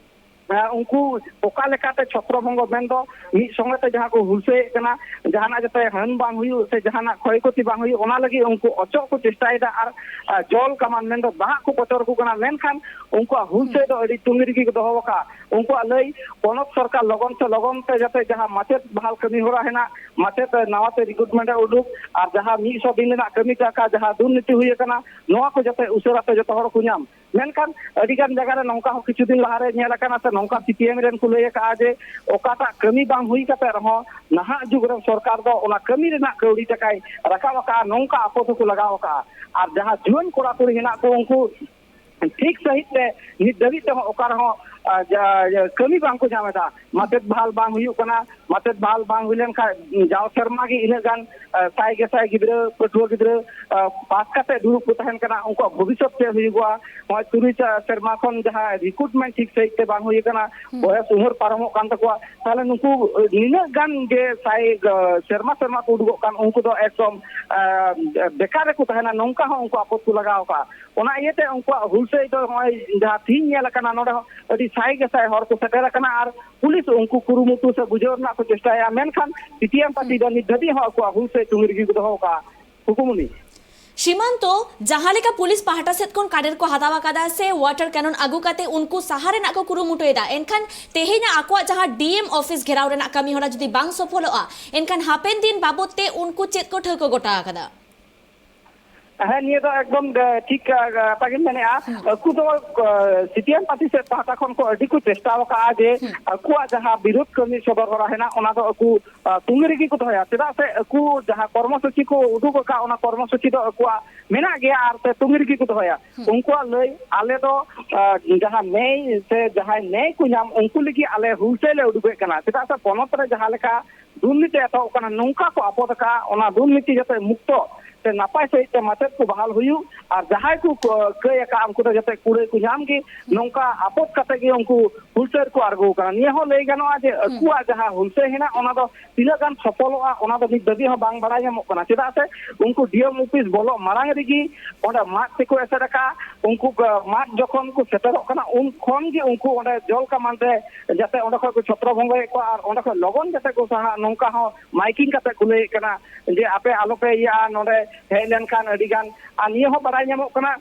ᱮ, ᱩᱱᱠᱩ ᱚᱠᱟ ᱞᱮᱠᱟᱛᱮ ᱪᱷᱚᱛᱨᱚ ᱵᱷᱚᱝᱜᱚ, ᱢᱮᱱᱫᱚ ᱢᱤᱫ ᱥᱚᱸᱜᱮ ᱛᱮ ᱡᱟᱦᱟᱸ ᱠᱚ ᱦᱩᱞᱥᱟᱹᱭᱮᱫ ᱠᱟᱱᱟ, ᱡᱟᱦᱟᱱᱟᱜ ᱡᱟᱛᱮ ᱦᱟᱹᱱ ᱵᱟᱝ ᱦᱩᱭᱩᱜ ᱥᱮ ᱡᱟᱦᱟᱱᱟᱜ ᱠᱷᱚᱭ ᱠᱷᱚᱛᱤ ᱵᱟᱝ ᱦᱩᱭᱩᱜ, ᱚᱱᱟ ᱞᱟᱹᱜᱤᱫ ᱩᱱᱠᱩ ᱚᱪᱚᱜ ᱠᱚ ᱪᱮᱥᱴᱟᱭᱮᱫᱟ ᱟᱨ, ᱟ, ᱡᱚᱞ ᱠᱟᱢᱟᱱ, ᱢᱮᱱᱫᱚ ᱫᱟᱜ ᱠᱚ ᱯᱚᱪᱚᱨ ᱟᱠᱚ ᱠᱟᱱᱟ᱾ ᱢᱮᱱᱠᱷᱟᱱ ᱩᱱᱠᱩᱣᱟᱜ ᱦᱩᱞᱥᱟᱹᱭ ᱫᱚ ᱟᱹᱰᱤ ᱛᱩᱸᱜᱤ ᱨᱮᱜᱮ ᱠᱚ ᱫᱚᱦᱚ ᱟᱠᱟᱫᱼᱟ᱾ ᱩᱱᱠᱩᱣᱟᱜ ᱞᱟᱹᱭ, ᱯᱚᱱᱚᱛ ᱥᱚᱨᱠᱟᱨ ᱞᱚᱜᱚᱱ ᱥᱮ ᱞᱚᱜᱚᱱ ᱛᱮ ᱡᱟᱛᱮ ᱡᱟᱦᱟᱸ ᱢᱟᱪᱮᱫ ᱵᱟᱦᱟᱞ ᱠᱟᱹᱢᱤ ᱦᱚᱨᱟ ᱦᱮᱱᱟᱜ, ᱢᱟᱪᱮᱫ ᱱᱟᱣᱟ ᱛᱮ ᱨᱤᱠᱨᱩᱴᱢᱮᱱᱴ ᱮ ᱩᱰᱩᱠ, ᱟᱨ ᱡᱟᱦᱟᱸ ᱢᱤᱫ ᱥᱚ ᱫᱤᱱ ᱨᱮᱱᱟᱜ ᱠᱟᱹᱢᱤ ᱴᱟᱠᱟ, ᱡᱟᱦᱟᱸ ᱫᱩᱨᱱᱤᱛᱤ ᱦᱩᱭ ᱟᱠᱟᱱᱟ, ᱱᱚᱣᱟ ᱠᱚ ᱡᱟᱛᱮ ᱩᱥᱟᱹᱨᱟ ᱛᱮ ᱡᱚᱛᱚ ᱦᱚᱲ ᱠᱚ ᱧᱟᱢ᱾ ᱢᱮᱱᱠᱷᱟᱱ ᱟᱹᱰᱤ ᱜᱟᱱ ᱡᱟᱭᱜᱟ ᱨᱮ ᱱᱚᱝᱠᱟ ᱦᱚᱸ ᱠᱤᱪᱷᱩ ᱫᱤᱱ ᱞᱟᱦᱟ ᱨᱮ ᱧᱮᱞ ᱟᱠᱟᱱᱟ, ᱥᱮ ᱱᱚᱝᱠᱟ ᱥᱤ ᱯᱤ ᱮᱢ ᱨᱮᱱ ᱠᱚ ᱞᱟᱹᱭ ᱟᱠᱟᱫᱼᱟ ᱡᱮ ᱚᱠᱟᱴᱟᱜ ᱠᱟᱹᱢᱤ ᱵᱟᱝ ᱦᱩᱭ ᱠᱟᱛᱮ ᱨᱮᱦᱚᱸ ᱱᱟᱦᱟᱜ ᱡᱩᱜᱽ ᱨᱮᱱ ᱥᱚᱨᱠᱟᱨ ᱫᱚ ᱚᱱᱟ ᱠᱟᱹᱢᱤ ᱨᱮᱱᱟᱜ ᱠᱟᱹᱣᱰᱤ ᱴᱟᱠᱟᱭ ᱨᱟᱠᱟᱵ ᱟᱠᱟᱫᱼᱟ, ᱱᱚᱝᱠᱟ ᱟᱯᱚᱫ ᱦᱚᱸᱠᱚ ᱞᱟᱜᱟᱣ ᱟᱠᱟᱫᱼᱟ᱾ ᱟᱨ ᱡᱟᱦᱟᱸ ᱡᱩᱣᱟᱹᱱ ᱠᱚᱲᱟ ᱠᱩᱲᱤ ᱦᱮᱱᱟᱜ ᱠᱚ, ᱩᱱᱠᱩ ᱴᱷᱤᱠ ᱥᱟᱺᱦᱤᱡ ᱛᱮ ᱱᱤᱛ ᱫᱷᱟᱹᱵᱤᱡ ᱛᱮᱦᱚᱸ ᱚᱠᱟ ᱨᱮᱦᱚᱸ ᱟᱨ ᱡᱟ-, ᱡᱟ-, ᱠᱟᱹᱢᱤ ᱵᱟᱝ ᱠᱚ ᱧᱟᱢ ᱮᱫᱟ᱾ ᱢᱟᱪᱮᱫ ᱵᱟᱦᱟᱞ ᱵᱟᱝ ᱦᱩᱭᱩᱜ ᱠᱟᱱᱟ᱾ ᱢᱟᱪᱮᱫ ᱵᱟᱦᱟᱞ ᱵᱟᱝ ᱦᱩᱭ ᱞᱮᱱᱠᱷᱟᱱ ᱡᱟᱣ ᱥᱮᱨᱢᱟ ᱜᱮ ᱤᱱᱟᱹᱜ ᱜᱟᱱ, ᱟ, ᱥᱟᱭ ᱜᱮᱥᱟᱭ ᱜᱤᱫᱽᱨᱟᱹ, ᱯᱟᱹᱴᱷᱩᱣᱟᱹ ᱜᱤᱫᱽᱨᱟᱹ, ᱟ, ᱯᱟᱥ ᱠᱟᱛᱮ ᱫᱩᱲᱩᱵ ᱠᱚ ᱛᱟᱦᱮᱱ ᱠᱟᱱᱟ, ᱩᱱᱠᱩᱣᱟᱜ ᱵᱷᱚᱵᱤᱥᱥᱚᱛ ᱪᱮᱫ ᱦᱩᱭᱩᱜᱚᱜᱼᱟ? ᱱᱚᱜᱼᱚᱭ ᱛᱩᱨᱩᱭ ᱪᱟ-, ᱥᱮᱨᱢᱟ ᱠᱷᱚᱱ ᱡᱟᱦᱟᱸ ᱨᱤᱠᱨᱩᱴᱢᱮᱱᱴ ᱴᱷᱤᱠ ᱥᱟᱺᱦᱤᱡ ᱛᱮ ᱵᱟᱝ ᱦᱩᱭ ᱟᱠᱟᱱᱟ, ᱦᱩᱸ᱾ ᱵᱚᱭᱚᱥ ᱩᱢᱮᱨ ᱯᱟᱨᱚᱢᱚᱜ ᱠᱟᱱ ᱛᱟᱠᱚᱣᱟ, ᱛᱟᱦᱚᱞᱮ ᱱᱩᱠᱩ, ᱟ, ᱱᱤᱱᱟᱹᱜ ᱜᱟᱱ ᱜᱮ ᱥᱟᱭ, ᱟ, ᱥᱮᱨᱢᱟ ᱥᱮᱨᱢᱟ ᱠᱚ ᱩᱰᱩᱠᱚᱜ ᱠᱟᱱ, ᱩᱱᱠᱩ ᱫᱚ ᱮᱠᱫᱚᱢ, ᱟ, ᱵᱮᱠᱟᱨ ᱨᱮᱠᱚ ᱛᱟᱦᱮᱱᱟ, ᱱᱚᱝᱠᱟ ᱦᱚᱸ ᱩᱱᱠᱩ ᱟᱯᱚᱫ ᱠᱚ ᱞᱟᱜᱟᱣ ᱠᱟᱜᱼᱟ᱾ ᱚᱱᱟ ᱤᱭᱟᱹᱛᱮ ᱩᱱᱠᱩᱣᱟᱜ ᱦᱩᱞᱥᱟᱹᱭ ᱫᱚ ᱱᱚᱜᱼᱚᱭ ᱡᱟᱦᱟᱸ ᱛᱤᱦᱤᱧ ᱧᱮᱞ ᱟᱠᱟᱱᱟ, ᱱᱚᱰᱮ ᱦᱚᱸ ᱟᱹᱰᱤ ᱥᱟᱭ ᱜᱮ ᱥᱟᱭ ᱦᱚᱲ ᱠᱚ ᱥᱮᱴᱮᱨ ᱟᱠᱟᱱᱟ ᱟᱨ ᱯᱩᱞᱤᱥ ᱩᱱᱠᱩ ᱠᱩᱨᱩᱢᱩᱴᱩ ᱥᱮ ᱵᱩᱡᱷᱟᱹᱣ ᱨᱮᱱᱟᱜ ᱠᱚ ᱪᱮᱥᱴᱟᱭᱟ, ᱢᱮᱱᱠᱷᱟᱱ ᱥᱤᱯᱤᱟᱭᱮᱢ ᱯᱟᱨᱴᱤ ᱫᱚ ᱱᱤᱛ ᱫᱷᱟᱹᱵᱤᱡ ᱦᱚᱸ ᱟᱠᱚᱣᱟᱜ ᱦᱩᱞᱥᱟᱹᱭ ᱛᱩᱝᱜᱤ ᱨᱮᱜᱮ ᱠᱚ ᱫᱚᱦᱚ ᱟᱠᱟᱫᱼᱟ᱾ ᱦᱩᱠᱩᱢᱩᱱᱤ᱾ ᱥᱤᱢᱟᱱᱛᱚ, ᱡᱟᱦᱟᱸ ᱞᱮᱠᱟ ᱯᱩᱞᱤᱥ ᱯᱟᱦᱴᱟ ᱥᱮᱫ ᱠᱷᱚᱱ ᱠᱟᱰᱮᱨ ᱠᱚ ᱦᱟᱛᱟᱣ ᱟᱠᱟᱫᱟ ᱥᱮ ᱣᱟᱴᱟᱨ ᱠᱮᱱᱚᱱ ᱟᱹᱜᱩ ᱠᱟᱛᱮ ᱩᱱᱠᱩ ᱥᱟᱦᱟ ᱨᱮᱱᱟᱜ ᱠᱚ ᱠᱩᱨᱩᱢᱩᱴᱩᱭᱮᱫᱟ, ᱮᱱᱠᱷᱟᱱ ᱛᱮᱦᱮᱧᱟᱜ ᱟᱠᱚᱣᱟᱜ ᱡᱟᱦᱟᱸ ᱰᱤ ᱮᱢ ᱚᱯᱷᱤᱥ ᱜᱷᱮᱨᱟᱣ ᱨᱮᱱᱟᱜ ᱠᱟᱹᱢᱤ ᱦᱚᱨᱟ ᱡᱩᱫᱤ ᱵᱟᱝ ᱥᱚᱯᱷᱚᱞᱚᱜᱼᱟ, ᱮᱱᱠᱷᱟᱱ ᱦᱟᱯᱮᱱ ᱫᱤᱱ ᱵᱟᱵᱚᱫ ᱛᱮ ᱩᱱᱠᱩ ᱪᱮᱫ ᱠᱚ ᱴᱷᱟᱹᱣᱠᱟᱹ ᱜᱚᱴᱟ ᱟᱠᱟᱫᱟ? ᱦᱮᱸ, ᱱᱤᱭᱟᱹ ᱫᱚ ᱮᱠᱫᱚᱢ, ᱮ, ᱴᱷᱤᱠ, ᱮ, ᱠᱟᱛᱷᱟ ᱜᱮᱢ ᱢᱮᱱᱮᱫᱼᱟ᱾ ᱦᱩᱸ᱾ ᱟᱹᱠᱩ ᱫᱚ, ᱮ, ᱥᱤᱯᱤᱟᱭᱮᱢ ᱯᱟᱨᱴᱤ ᱥᱮᱫ ᱯᱟᱦᱴᱟ ᱠᱷᱚᱱ ᱠᱚ ᱟᱹᱰᱤ ᱠᱚ ᱪᱮᱥᱴᱟ ᱟᱠᱟᱫᱼᱟ ᱡᱮ ᱦᱩᱸ᱾ ᱟᱠᱚᱣᱟᱜ ᱡᱟᱦᱟᱸ ᱵᱤᱨᱳᱫᱷ ᱠᱟᱹᱢᱤ ᱥᱚᱫᱚᱨ ᱦᱚᱨᱟ ᱦᱮᱱᱟᱜ, ᱚᱱᱟ ᱫᱚ ᱟᱹᱠᱩ, ᱟ, ᱛᱩᱝᱜᱤ ᱨᱮᱜᱮ ᱠᱚ ᱫᱚᱦᱚᱭᱟ᱾ ᱪᱮᱫᱟᱜ ᱥᱮ ᱟᱹᱠᱩ ᱡᱟᱦᱟᱸ ᱠᱚᱨᱢᱚᱥᱩᱪᱤ ᱠᱚ ᱩᱰᱩᱠ ᱟᱠᱟᱫ, ᱚᱱᱟ ᱠᱚᱨᱢᱚᱥᱩᱪᱤ ᱫᱚ ᱟᱠᱚᱣᱟᱜ ᱢᱮᱱᱟᱜ ᱜᱮᱭᱟ ᱟᱨ ᱥᱮ ᱛᱩᱝᱜᱤ ᱨᱮᱜᱮ ᱠᱚ ᱫᱚᱦᱚᱭᱟ᱾ ᱦᱩᱸ᱾ ᱩᱱᱠᱩᱣᱟᱜ ᱞᱟᱹᱭ, ᱟᱞᱮ ᱫᱚ, ᱟ, ᱡᱟᱦᱟᱸ ᱱᱮᱭ ᱥᱮ ᱡᱟᱦᱟᱸᱭ ᱱᱮᱭ ᱠᱚ ᱧᱟᱢ, ᱩᱱᱠᱩ ᱞᱟᱹᱜᱤᱫ ᱟᱞᱮ ᱦᱩᱞᱥᱟᱹᱭ ᱞᱮ ᱩᱰᱩᱠᱮᱫ ᱠᱟᱱᱟ᱾ ᱪᱮᱫᱟᱜ ᱥᱮ ᱯᱚᱱᱚᱛ ᱨᱮ ᱡᱟᱦᱟᱸ ᱞᱮᱠᱟ ᱫᱩᱨᱱᱤᱛᱤ ᱮᱛᱚᱦᱚᱵ ᱠᱟᱱᱟ, ᱱᱚᱝᱠᱟ ᱠᱚ ᱟᱯᱚᱫ ᱟᱠᱟᱫᱼᱟ, ᱚᱱᱟ ᱫᱩᱨᱱᱤᱛᱤ ᱡᱟᱛᱮ ᱢᱩᱠᱛᱚ ᱥᱮ ᱱᱟᱯᱟᱭ ᱥᱟᱺᱦᱤᱡ ᱛᱮ ᱢᱟᱪᱮᱫ ᱠᱚ ᱵᱟᱦᱟᱞ ᱦᱩᱭᱩᱜ ᱟᱨ ᱡᱟᱦᱟᱸᱭ ᱠᱚ ᱠᱚ ᱠᱟᱹᱭ ᱟᱠᱟᱫ, ᱩᱱᱠᱩ ᱫᱚ ᱡᱟᱛᱮ ᱠᱩᱲᱟᱹᱭ ᱠᱚ ᱧᱟᱢ ᱜᱮ, ᱱᱚᱝᱠᱟ ᱟᱯᱚᱫ ᱠᱟᱛᱮ ᱜᱮ ᱩᱱᱠᱩ ᱦᱩᱞᱥᱟᱹᱭ ᱨᱮᱠᱚ ᱟᱬᱜᱚ ᱟᱠᱟᱱᱟ᱾ ᱱᱤᱭᱟᱹ ᱦᱚᱸ ᱞᱟᱹᱭ ᱜᱟᱱᱚᱜᱼᱟ ᱡᱮ ᱦᱩᱸ᱾ ᱟᱠᱚᱣᱟᱜ ᱡᱟᱦᱟᱸ ᱦᱩᱞᱥᱟᱹᱭ ᱦᱮᱱᱟᱜ, ᱚᱱᱟ ᱫᱚ ᱛᱤᱱᱟᱹᱜ ᱜᱟᱱ ᱥᱚᱯᱷᱚᱞᱚᱜᱼᱟ, ᱚᱱᱟ ᱫᱚ ᱱᱤᱛ ᱫᱷᱟᱹᱵᱤᱡ ᱦᱚᱸ ᱵᱟᱝ ᱵᱟᱲᱟᱭ ᱧᱟᱢᱚᱜ ᱠᱟᱱᱟ᱾ ᱪᱮᱫᱟᱜ ᱥᱮ ᱩᱱᱠᱩ ᱰᱤ ᱮᱢ ᱚᱯᱷᱤᱥ ᱵᱚᱞᱚᱜ ᱢᱟᱲᱟᱝ ᱨᱮᱜᱮ ᱚᱸᱰᱮ ᱢᱟᱫ ᱛᱮᱠᱚ ᱮᱥᱮᱫ ᱟᱠᱟᱫᱼᱟ᱾ ᱩᱱᱠᱩ ᱠᱚ ᱢᱟᱫ ᱡᱚᱠᱷᱚᱱ ᱠᱚ ᱥᱮᱴᱮᱨᱚᱜ ᱠᱟᱱᱟ, ᱩᱱ ᱠᱷᱚᱱ ᱜᱮ ᱩᱱᱠᱩ ᱚᱸᱰᱮ ᱡᱚᱞ ᱠᱟᱢᱟᱱ ᱛᱮ ᱡᱟᱛᱮ ᱚᱸᱰᱮ ᱠᱷᱚᱱ ᱠᱚ ᱪᱷᱚᱛᱨᱚ ᱵᱷᱚᱝᱜᱚᱭᱮᱫ ᱠᱚᱣᱟ ᱟᱨ ᱚᱸᱰᱮ ᱠᱷᱚᱱ ᱞᱚᱜᱚᱱ ᱡᱟᱛᱮ ᱠᱚ ᱥᱟᱦᱟᱜ, ᱱᱚᱝᱠᱟ ᱦᱚᱸ ᱢᱟᱭᱠᱤᱝ ᱠᱟᱛᱮ ᱠᱚ ᱞᱟᱹᱭᱮᱫ ᱠᱟᱱᱟ ᱡᱮ ᱟᱯᱮ ᱟᱞᱚᱯᱮ ᱤᱭᱟᱹᱜᱼᱟ, ᱱᱚᱰᱮ ᱦᱮᱡ ᱞᱮᱱᱠᱷᱟᱱ ᱟᱹᱰᱤ ᱜᱟᱱ᱾ ᱟᱨ ᱱᱤᱭᱟᱹ ᱦᱚᱸ ᱵᱟᱲᱟᱭ ᱧᱟᱢᱚᱜ ᱠᱟᱱᱟ,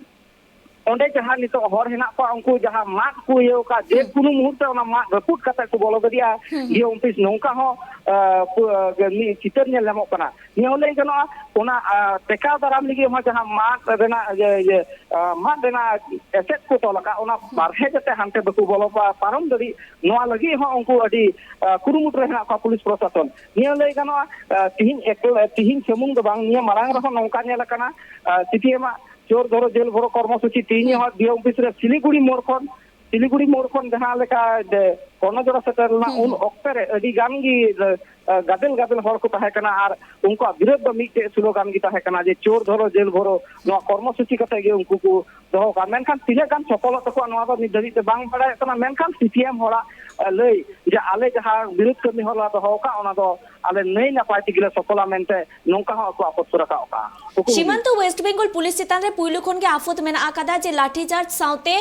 ᱚᱸᱰᱮ ᱡᱟᱦᱟᱸ ᱱᱤᱛᱚᱜ ᱦᱚᱲ ᱦᱮᱱᱟᱜ ᱠᱚᱣᱟ, ᱩᱱᱠᱩ ᱡᱟᱦᱟᱸ ᱢᱟᱫ ᱠᱚ ᱤᱭᱟᱹ ᱟᱠᱟᱫ, ᱡᱮ ᱦᱩᱸ᱾ ᱠᱳᱱᱳ ᱢᱩᱦᱩᱨᱛᱮ ᱚᱱᱟ ᱢᱟᱫ ᱨᱟᱹᱯᱩᱫ ᱠᱟᱛᱮ ᱠᱚ ᱵᱚᱞᱚ ᱫᱟᱲᱮᱭᱟᱜᱼᱟ ᱦᱩᱸ, ᱦᱩᱸ᱾ ᱰᱤ ᱮᱢ ᱚᱯᱷᱤᱥ, ᱱᱚᱝᱠᱟ ᱦᱚᱸ, ᱟ, ᱯᱩ-, ᱟ, ᱢᱤᱫ ᱪᱤᱛᱟᱹᱨ ᱧᱮᱞ ᱧᱟᱢᱚᱜ ᱠᱟᱱᱟ᱾ ᱱᱤᱭᱟᱹ ᱦᱚᱸ ᱞᱟᱹᱭ ᱜᱟᱱᱚᱜᱼᱟ, ᱚᱱᱟ, ᱟ, ᱴᱮᱠᱟᱣ ᱫᱟᱨᱟᱢ ᱞᱟᱹᱜᱤᱫ ᱦᱚᱸ ᱡᱟᱦᱟᱸ ᱢᱟᱫ ᱨᱮᱱᱟᱜ, ᱤᱭᱟᱹ, ᱤᱭᱟᱹ, ᱟ, ᱢᱟᱫ ᱨᱮᱱᱟᱜ ᱮᱥᱮᱫ ᱠᱚ ᱛᱚᱞ ᱟᱠᱟᱫ, ᱚᱱᱟ ᱦᱩᱸ᱾ ᱵᱟᱨᱦᱮ ᱡᱟᱛᱮ ᱦᱟᱱᱛᱮ ᱵᱟᱠᱚ ᱵᱚᱞᱚ ᱯᱟ-, ᱯᱟᱨᱚᱢ ᱫᱟᱲᱮᱜ, ᱱᱚᱣᱟ ᱞᱟᱹᱜᱤᱫ ᱦᱚᱸ ᱩᱱᱠᱩ ᱟᱹᱰᱤ, ᱟ, ᱠᱩᱨᱩᱢᱩᱴᱩ ᱨᱮ ᱦᱮᱱᱟᱜ ᱠᱚᱣᱟ ᱯᱩᱞᱤᱥ ᱯᱨᱚᱥᱟᱥᱚᱱ᱾ ᱱᱤᱭᱟᱹ ᱞᱟᱹᱭ ᱜᱟᱱᱚᱜᱼᱟ, ᱟ, ᱛᱤᱦᱤᱧ ᱮᱠᱞᱟ, ᱛᱤᱦᱤᱧ ᱥᱩᱢᱩᱝ ᱫᱚ ᱵᱟᱝ, ᱱᱤᱭᱟᱹ ᱢᱟᱲᱟᱝ ᱨᱮᱦᱚᱸ ᱱᱚᱝᱠᱟ ᱧᱮᱞ ᱟᱠᱟᱱᱟ, ᱟ, ᱥᱤ ᱯᱤ ᱮᱢ ᱟᱜ ᱪᱳᱨ ᱫᱷᱚᱨᱚ ᱡᱮᱞ ᱵᱷᱚᱨᱚ ᱠᱚᱨᱢᱚᱥᱩᱪᱤ ᱛᱤᱦᱤᱧ ᱦᱩᱸ᱾ ᱦᱚᱸ ᱰᱤ ᱮᱢ ᱚᱯᱷᱤᱥ ᱨᱮ ᱥᱤᱞᱤᱜᱩᱲᱤ ᱢᱳᱲ ᱠᱷᱚᱱ ᱥᱤᱞᱤᱜᱩᱲᱤ ᱢᱳᱲ ᱠᱷᱚᱱ ᱡᱟᱦᱟᱸ ᱞᱮᱠᱟ ᱡᱮ ᱠᱚᱨᱱᱚᱡᱳᱲᱟ ᱥᱮᱴᱮᱨ ᱞᱮᱱᱟ, ᱦᱩᱸ, ᱩᱱ ᱦᱩᱸ᱾ ᱚᱠᱛᱮ ᱨᱮ ᱟᱹᱰᱤ ᱜᱟᱱ ᱜᱮ, ᱮ, ᱜᱟᱫᱮᱞ ᱜᱟᱫᱮᱞ ᱦᱚᱲ ᱠᱚ ᱛᱟᱦᱮᱸ ᱠᱟᱱᱟ ᱟᱨ ᱩᱱᱠᱩᱣᱟᱜ ᱵᱤᱨᱳᱫᱷ ᱫᱚ ᱢᱤᱫᱴᱮᱡ ᱥᱞᱳᱜᱟᱱ ᱜᱮ ᱛᱟᱦᱮᱸ ᱠᱟᱱᱟ ᱡᱮ, "ᱪᱳᱨ ᱫᱷᱚᱨᱚ, ᱡᱮᱞ ᱵᱷᱚᱨᱚ", ᱱᱚᱣᱟ ᱠᱚᱨᱢᱚ ᱥᱩᱪᱤ ᱠᱟᱛᱮ ᱜᱮ ᱩᱱᱠᱩ ᱠᱚ ᱫᱚᱦᱚ ᱠᱟᱜᱼᱟ᱾ ᱢᱮᱱᱠᱷᱟᱱ ᱛᱤᱱᱟᱹᱜ ᱜᱟᱱ ᱥᱚᱯᱷᱚᱞᱚᱜ ᱛᱟᱠᱚᱣᱟ, ᱱᱚᱣᱟ ᱫᱚ ᱱᱤᱛ ᱫᱷᱟᱹᱵᱤᱡ ᱛᱮ ᱵᱟᱝ ᱵᱟᱲᱟᱭᱚᱜ ᱠᱟᱱᱟ᱾ ᱢᱮᱱᱠᱷᱟᱱ ᱥᱤ ᱯᱤ ᱟᱭ ᱮᱢ ᱦᱚᱲᱟᱜ, ᱮ, ᱞᱟᱹᱭ ᱡᱮ, ᱟᱞᱮ ᱡᱟᱦᱟᱸ ᱵᱤᱨᱳᱫᱷ ᱠᱟᱹᱢᱤ ᱦᱚᱨᱟ ᱫᱚᱦᱚ ᱠᱟᱜ, ᱚᱱᱟ ᱫᱚ ᱟᱞᱮ ᱱᱟᱹᱭ ᱱᱟᱯᱟᱭ ᱛᱮᱜᱮ ᱞᱮ ᱥᱚᱯᱷᱚᱞᱟ ᱢᱮᱱᱛᱮ ᱱᱚᱝᱠᱟ ᱦᱚᱸ ᱟᱠᱚ ᱟᱯᱚᱛ ᱠᱚ ᱨᱟᱠᱟᱵ ᱠᱟᱜᱼᱟ᱾ ᱩᱠᱩ ᱜᱩᱞᱤ᱾ ᱥᱤᱢᱟᱱᱛᱚ, ᱳᱭᱮᱥᱴ ᱵᱮᱝᱜᱚᱞ ᱯᱩᱞᱤᱥ ᱪᱮᱛᱟᱱ ᱨᱮ ᱯᱩᱭᱞᱩ ᱠᱷᱚᱱ ᱜᱮ ᱟᱯᱷᱚᱛ ᱢᱮᱱᱟᱜ ᱟᱠᱟᱫᱟ ᱡᱮ ᱞᱟᱴᱷᱤ ᱪᱟᱨᱡᱽ ᱥᱟᱶᱛᱮ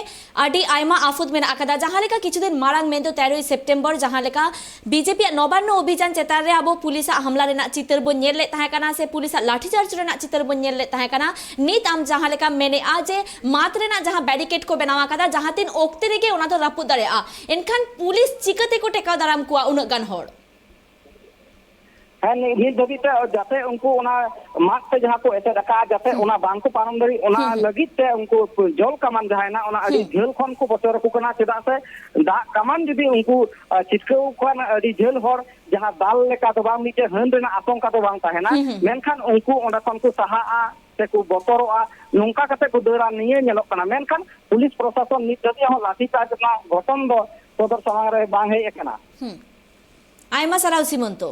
ᱟᱹᱰᱤ ᱟᱭᱢᱟ ᱟᱯᱷᱚᱛ ᱢᱮᱱᱟᱜ ᱟᱠᱟᱫᱟ᱾ ᱡᱟᱦᱟᱸ ᱞᱮᱠᱟ ᱠᱤᱪᱷᱩ ᱫᱤᱱ ᱢᱟᱲᱟᱝ, ᱢᱮᱱᱫᱚ ᱛᱮᱨᱚᱭ ᱥᱮᱯᱴᱮᱢᱵᱚᱨ, ᱡᱟᱦᱟᱸ ᱞᱮᱠᱟ ᱵᱤ ᱡᱮ ᱯᱤ ᱟᱜ ᱱᱚᱵᱟᱱᱱᱚ ᱚᱵᱷᱤᱡᱟᱱ ᱪᱮᱛᱟᱱ ᱨᱮ ᱟᱵᱚ ᱯᱩᱞᱤᱥᱟᱜ ᱦᱟᱢᱞᱟ ᱨᱮᱱᱟᱜ ᱪᱤᱛᱟᱹᱨ ᱵᱚᱱ ᱧᱮᱞ ᱞᱮᱫ ᱛᱟᱦᱮᱸ ᱠᱟᱱᱟ, ᱥᱮ ᱯᱩᱞᱤᱥᱟᱜ ᱞᱟᱴᱷᱤ ᱪᱟᱨᱡᱽ ᱨᱮᱱᱟᱜ ᱪᱤᱛᱟᱹᱨ ᱵᱚᱱ ᱧᱮᱞ ᱞᱮᱫ ᱛᱟᱦᱮᱸ ᱠᱟᱱᱟ, ᱱᱤᱛ ᱟᱢ ᱡᱟᱦᱟᱸ ᱞᱮᱠᱟᱢ ᱢᱮᱱᱮᱫᱼᱟ ᱡᱮ ᱢᱟᱫ ᱨᱮᱱᱟᱜ ᱡᱟᱦᱟᱸ ᱵᱮᱨᱤᱠᱮᱰ ᱠᱚ ᱵᱮᱱᱟᱣ ᱟᱠᱟᱫᱟ, ᱡᱟᱦᱟᱸ ᱛᱤᱱ ᱚᱠᱛᱮ ᱨᱮᱜᱮ ᱚᱱᱟ ᱫᱚ ᱨᱟᱹᱯᱩᱫ ᱫᱟᱲᱮᱭᱟᱜᱼᱟ, ᱮᱱᱠᱷᱟᱱ ᱯᱩᱞᱤᱥ ᱪᱤᱠᱟᱹ ᱛᱮᱠᱚ ᱴᱮᱠᱟᱣ ᱫᱟᱨᱟᱢ ᱠᱚᱣᱟ ᱩᱱᱟᱹᱜ ᱜᱟᱱ ᱦᱚᱲ? ᱦᱮᱸ, ᱱᱤ-, ᱱᱤᱛ ᱫᱷᱟᱹᱵᱤᱡ ᱛᱮ ᱡᱟᱛᱮ ᱩᱱᱠᱩ ᱚᱱᱟ ᱢᱟᱫ ᱛᱮ ᱡᱟᱦᱟᱸ ᱠᱚ ᱮᱥᱮᱫ ᱟᱠᱟᱫᱼᱟ, ᱡᱟᱛᱮ ᱦᱩᱸ᱾ ᱚᱱᱟ ᱵᱟᱝ ᱠᱚ ᱯᱟᱨᱚᱢ ᱫᱟᱲᱮᱜ, ᱚᱱᱟ ᱦᱩᱸ, ᱦᱩᱸ᱾ ᱞᱟᱹᱜᱤᱫ ᱛᱮ ᱩᱱᱠᱩ ᱡᱚᱞ ᱠᱟᱢᱟᱱ ᱡᱟᱦᱟᱸ ᱦᱮᱱᱟᱜ, ᱚᱱᱟ ᱟᱹᱰᱤ ᱦᱩᱸ᱾ ᱡᱷᱟᱹᱞ ᱠᱷᱚᱱ ᱠᱚ ᱵᱚᱛᱚᱨ ᱟᱠᱚ ᱠᱟᱱᱟ᱾ ᱪᱮᱫᱟᱜ ᱥᱮ ᱫᱟᱜ ᱠᱟᱢᱟᱱ ᱡᱩᱫᱤ ᱩᱱᱠᱩ, ᱟ, ᱪᱷᱤᱴᱠᱟᱹᱣ ᱠᱷᱟᱱ ᱟᱹᱰᱤ ᱡᱷᱟᱹᱞ ᱦᱚᱲ ᱡᱟᱦᱟᱸ ᱫᱟᱞ ᱞᱮᱠᱟ ᱫᱚ ᱵᱟᱝ, ᱢᱤᱫᱴᱮᱱ ᱦᱟᱹᱱ ᱨᱮᱱᱟᱜ ᱟᱥᱚᱝᱠᱟ ᱫᱚ ᱵᱟᱝ ᱛᱟᱦᱮᱱᱟ᱾ ᱦᱩᱸ, ᱦᱩᱸ᱾ ᱢᱮᱱᱠᱷᱟᱱ ᱩᱱᱠᱩ ᱚᱸᱰᱮ ᱠᱷᱚᱱ ᱠᱚ ᱥᱟᱦᱟᱜᱼᱟ ᱥᱮ ᱠᱚ ᱵᱚᱛᱚᱨᱚᱜᱼᱟ, ᱱᱚᱝᱠᱟ ᱠᱟᱛᱮ ᱠᱚ ᱫᱟᱹᱲᱟ, ᱱᱤᱭᱟᱹ ᱧᱮᱞᱚᱜ ᱠᱟᱱᱟ᱾ ᱢᱮᱱᱠᱷᱟᱱ ᱯᱩᱞᱤᱥ ᱯᱨᱚᱥᱟᱥᱚᱱ ᱱᱤᱛ ᱫᱷᱟᱹᱵᱤᱡ ᱦᱚᱸ ᱞᱟᱴᱷᱤ ᱪᱟᱨᱡᱽ ᱨᱮᱱᱟᱜ ᱜᱷᱚᱴᱚᱱ ᱫᱚ ᱥᱚᱫᱚᱨ ᱥᱟᱢᱟᱝ ᱨᱮ ᱵᱟᱝ ᱦᱮᱡ ᱟᱠᱟᱱᱟ᱾ ᱦᱩᱸ᱾ ᱟᱭᱢᱟ ᱥᱟᱨᱦᱟᱣ ᱥᱤᱢᱚᱱᱛᱚ᱾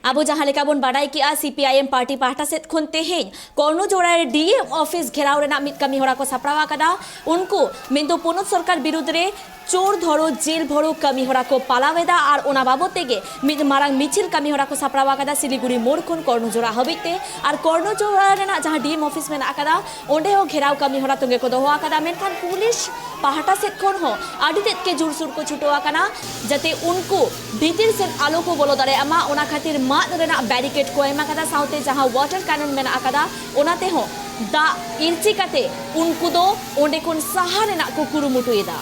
ᱟᱵᱚ ᱡᱟᱦᱟᱸ ᱞᱮᱠᱟ ᱵᱚᱱ ᱵᱟᱰᱟᱭ ᱠᱮᱜᱼᱟ, C P I M party ᱯᱟᱦᱴᱟ ᱥᱮᱫ ᱠᱷᱚᱱ ᱛᱮᱦᱮᱧ ᱠᱚᱨᱱᱚᱡᱳᱲᱟ ᱨᱮ ᱰᱤ ᱮᱢ ᱚᱯᱷᱤᱥ ᱜᱷᱮᱨᱟᱣ ᱨᱮᱱᱟᱜ ᱢᱤᱫ ᱠᱟᱹᱢᱤ ᱦᱚᱨᱟ ᱠᱚ ᱥᱟᱯᱲᱟᱣ ᱟᱠᱟᱫᱟ᱾ ᱩᱱᱠᱩ ᱢᱮᱱᱫᱚ ᱯᱚᱱᱚᱛ ᱥᱚᱨᱠᱟᱨ ᱵᱤᱨᱩᱫᱽ ᱨᱮ ᱪᱳᱨ ᱫᱷᱚᱨᱚ ᱡᱮᱞ ᱵᱷᱚᱨᱚ ᱠᱟᱹᱢᱤ ᱦᱚᱨᱟ ᱠᱚ ᱯᱟᱞᱟᱣ ᱮᱫᱟ ᱟᱨ ᱚᱱᱟ ᱵᱟᱵᱚᱛ ᱛᱮᱜᱮ ᱢᱤᱫ ᱢᱟᱨᱟᱝ ᱢᱤᱪᱷᱤᱞ ᱠᱟᱹᱢᱤ ᱦᱚᱨᱟ ᱠᱚ ᱥᱟᱯᱲᱟᱣ ᱟᱠᱟᱫᱟ ᱥᱤᱞᱤᱜᱩᱲᱤ ᱢᱳᱲ ᱠᱷᱚᱱ ᱠᱚᱨᱱᱚᱡᱳᱲᱟ ᱦᱟᱹᱵᱤᱡ ᱛᱮ᱾ ᱟᱨ ᱠᱚᱨᱱᱚᱡᱳᱲᱟ ᱨᱮᱱᱟᱜ ᱡᱟᱦᱟᱸ ᱰᱤ ᱮᱢ ᱚᱯᱷᱤᱥ ᱢᱮᱱᱟᱜ ᱟᱠᱟᱫᱟ, ᱚᱸᱰᱮ ᱦᱚᱸ ᱜᱷᱮᱨᱟᱣ ᱠᱟᱹᱢᱤ ᱦᱚᱨᱟ ᱛᱚᱸᱜᱮ ᱠᱚ ᱫᱚᱦᱚ ᱟᱠᱟᱫᱟ, ᱢᱮᱱᱠᱷᱟᱱ ᱯᱩᱞᱤᱥ ᱯᱟᱦᱴᱟ ᱥᱮᱫ ᱠᱷᱚᱱ ᱦᱚᱸ ᱟᱹᱰᱤ ᱛᱮᱫ ᱜᱮ ᱡᱳᱨᱥᱳᱨ ᱠᱚ ᱪᱷᱩᱴᱟᱹᱣ ᱟᱠᱟᱱᱟ, ᱡᱟᱛᱮ ᱩᱱᱠᱩ ᱵᱷᱤᱛᱤᱨ ᱥᱮᱫ ᱟᱞᱚ ᱠᱚ ᱵᱚᱞᱚ ᱫᱟᱲᱮᱭᱟᱜ ᱢᱟ, ᱚᱱᱟ ᱠᱷᱟᱹᱛᱤᱨ ᱢᱟᱫ ᱨᱮᱱᱟᱜ ᱵᱮᱨᱤᱠᱮᱰ ᱠᱚ ᱮᱢ ᱟᱠᱟᱫᱟ, ᱥᱟᱶᱛᱮ ᱡᱟᱦᱟᱸ ᱣᱟᱴᱟᱨ ᱠᱮᱱᱚᱱ ᱢᱮᱱᱟᱜ ᱟᱠᱟᱫᱟ, ᱚᱱᱟ ᱛᱮᱦᱚᱸ ᱫᱟᱜ ᱤᱨᱪᱤ ᱠᱟᱛᱮ ᱩᱱᱠᱩ ᱫᱚ ᱚᱸᱰᱮ ᱠᱷᱚᱱ ᱥᱟᱦᱟ ᱨᱮᱱᱟᱜ ᱠᱚ ᱠᱩᱨᱩᱢᱩᱴᱩᱭᱮᱫᱟ᱾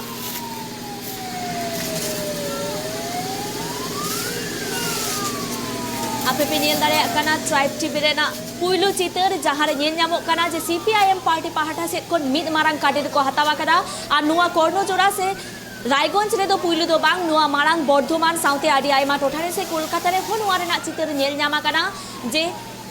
ᱟᱯᱮ ᱯᱮ ᱧᱮᱞ ᱫᱟᱲᱮᱭᱟᱜ ᱠᱟᱱᱟ ᱴᱨᱟᱭᱤᱵᱽ ᱴᱤ ᱵᱷᱤ ᱨᱮᱱᱟᱜ ᱯᱩᱭᱞᱩ ᱪᱤᱛᱟᱹᱨ, ᱡᱟᱦᱟᱸ ᱨᱮ ᱧᱮᱞ ᱧᱟᱢᱚᱜ ᱠᱟᱱᱟ ᱡᱮ C P I M party ᱯᱟᱦᱴᱟ ᱥᱮᱫ ᱠᱷᱚᱱ ᱢᱤᱫ ᱢᱟᱨᱟᱝ ᱠᱟᱴᱤᱨ ᱠᱚ ᱦᱟᱛᱟᱣ ᱟᱠᱟᱫᱟ᱾ ᱟᱨ ᱱᱚᱣᱟ ᱠᱚᱨᱱᱚᱡᱳᱲᱟ ᱥᱮ ᱨᱟᱭᱜᱚᱸᱡᱽ ᱨᱮᱫᱚ ᱯᱩᱭᱞᱩ ᱫᱚ ᱵᱟᱝ, ᱱᱚᱣᱟ ᱢᱟᱲᱟᱝ ᱵᱚᱨᱫᱷᱚᱢᱟᱱ ᱥᱟᱶᱛᱮ ᱟᱹᱰᱤ ᱟᱭᱢᱟ ᱴᱚᱴᱷᱟ ᱨᱮ ᱥᱮ ᱠᱳᱞᱠᱟᱛᱟ ᱨᱮᱦᱚᱸ ᱱᱚᱣᱟ ᱨᱮᱱᱟᱜ ᱪᱤᱛᱟᱹᱨ ᱧᱮᱞ ᱧᱟᱢ ᱟᱠᱟᱱᱟ ᱡᱮ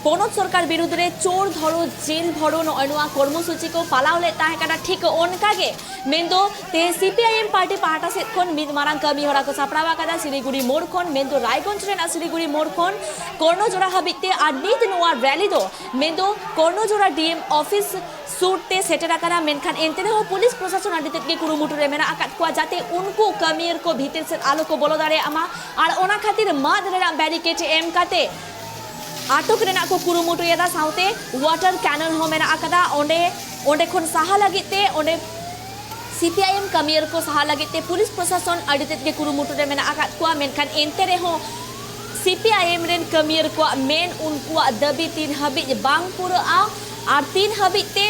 ᱯᱚᱱᱚᱛ ᱥᱚᱨᱠᱟᱨ ᱵᱤᱨᱩᱫᱽ ᱨᱮ ᱪᱳᱨ ᱫᱷᱚᱨᱚ ᱡᱮᱞ ᱵᱷᱚᱨᱚ ᱱᱚᱜᱼᱚᱭ ᱱᱚᱣᱟ ᱠᱚᱨᱢᱚᱥᱩᱪᱤ ᱠᱚ ᱯᱟᱞᱟᱣ ᱞᱮᱫ ᱛᱟᱦᱮᱸ ᱠᱟᱱᱟ᱾ ᱴᱷᱤᱠ ᱚᱱᱠᱟ ᱜᱮ ᱢᱮᱱᱫᱚ ᱛᱮᱦᱮᱧ ᱥᱤᱯᱤᱟᱭᱮᱢ ᱯᱟᱨᱴᱤ ᱯᱟᱦᱴᱟ ᱥᱮᱫ ᱠᱷᱚᱱ ᱢᱤᱫ ᱢᱟᱨᱟᱝ ᱠᱟᱹᱢᱤ ᱦᱚᱨᱟ ᱠᱚ ᱥᱟᱯᱲᱟᱣ ᱟᱠᱟᱫᱟ ᱥᱤᱞᱤᱜᱩᱲᱤ ᱢᱳᱲ ᱠᱷᱚᱱ, ᱢᱮᱱᱫᱚ ᱨᱟᱭᱜᱚᱸᱡᱽ ᱨᱮᱱᱟᱜ ᱥᱤᱞᱤᱜᱩᱲᱤ ᱢᱳᱲ ᱠᱷᱚᱱ ᱠᱚᱨᱱᱚᱡᱳᱲᱟ ᱦᱟᱹᱵᱤᱡ ᱛᱮ᱾ ᱟᱨ ᱱᱤᱛ ᱱᱚᱣᱟ ᱨᱮᱞᱤ ᱫᱚ ᱢᱮᱱᱫᱚ ᱠᱚᱨᱱᱚᱡᱳᱲᱟ ᱰᱤ ᱮᱢ ᱚᱯᱷᱤᱥ ᱥᱩᱨ ᱛᱮ ᱥᱮᱴᱮᱨ ᱟᱠᱟᱱᱟ᱾ ᱢᱮᱱᱠᱷᱟᱱ ᱮᱱᱛᱮ ᱨᱮᱦᱚᱸ ᱯᱩᱞᱤᱥ ᱯᱨᱚᱥᱟᱥᱚᱱ ᱟᱹᱰᱤ ᱛᱮᱫ ᱜᱮ ᱠᱩᱨᱩᱢᱩᱴᱩ ᱨᱮ ᱢᱮᱱᱟᱜ ᱟᱠᱟᱫ ᱠᱚᱣᱟ, ᱡᱟᱛᱮ ᱩᱱᱠᱩ ᱠᱟᱹᱢᱤᱭᱟᱹ ᱠᱚ ᱵᱷᱤᱛᱤᱨ ᱥᱮᱫ ᱟᱞᱚ ᱠᱚ ᱵᱚᱞᱚ ᱫᱟᱲᱮᱭᱟᱜ ᱢᱟ᱾ ᱟᱨ ᱚᱱᱟ ᱠᱷᱟᱹᱛᱤᱨ ᱢᱟᱫ ᱨᱮᱱᱟᱜ ᱵᱮᱨᱤᱠᱮᱰ ᱮᱢ ᱠᱟᱛᱮ ᱟᱴᱚᱠ ᱨᱮᱱᱟᱜ ᱠᱚ ᱠᱩᱨᱩᱢᱩᱴᱩᱭᱮᱫᱟ᱾ ᱥᱟᱶᱛᱮ ᱣᱟᱴᱟᱨ ᱠᱮᱱᱚᱱ ᱦᱚᱸ ᱢᱮᱱᱟᱜ ᱟᱠᱟᱫᱟ᱾ ᱚᱸᱰᱮ, ᱚᱸᱰᱮ ᱠᱷᱚᱱ ᱥᱟᱦᱟ ᱞᱟᱹᱜᱤᱫ ᱛᱮ, ᱚᱸᱰᱮ ᱥᱤᱯᱤᱟᱭᱮᱢ ᱠᱟᱹᱢᱤᱭᱟᱹ ᱠᱚ ᱥᱟᱦᱟ ᱞᱟᱹᱜᱤᱫ ᱛᱮ ᱯᱩᱞᱤᱥ ᱯᱨᱚᱥᱟᱥᱚᱱ ᱟᱹᱰᱤ ᱛᱮᱫ ᱜᱮ ᱠᱩᱨᱩᱢᱩᱴᱩ ᱨᱮ ᱢᱮᱱᱟᱜ ᱟᱠᱟᱫ ᱠᱚᱣᱟ᱾ ᱢᱮᱱᱠᱷᱟᱱ ᱮᱱᱛᱮ ᱨᱮᱦᱚᱸ ᱥᱤᱯᱤᱟᱭᱮᱢ ᱨᱮᱱ ᱠᱟᱹᱢᱤᱭᱟᱹ ᱠᱚᱣᱟᱜ ᱢᱮᱱ, ᱩᱱᱠᱩᱣᱟᱜ ᱫᱟᱹᱵᱤ ᱛᱤᱱ ᱦᱟᱹᱵᱤᱡ ᱵᱟᱝ ᱯᱩᱨᱟᱹᱜᱼᱟ ᱟᱨ ᱛᱤᱱ ᱦᱟᱹᱵᱤᱡ ᱛᱮ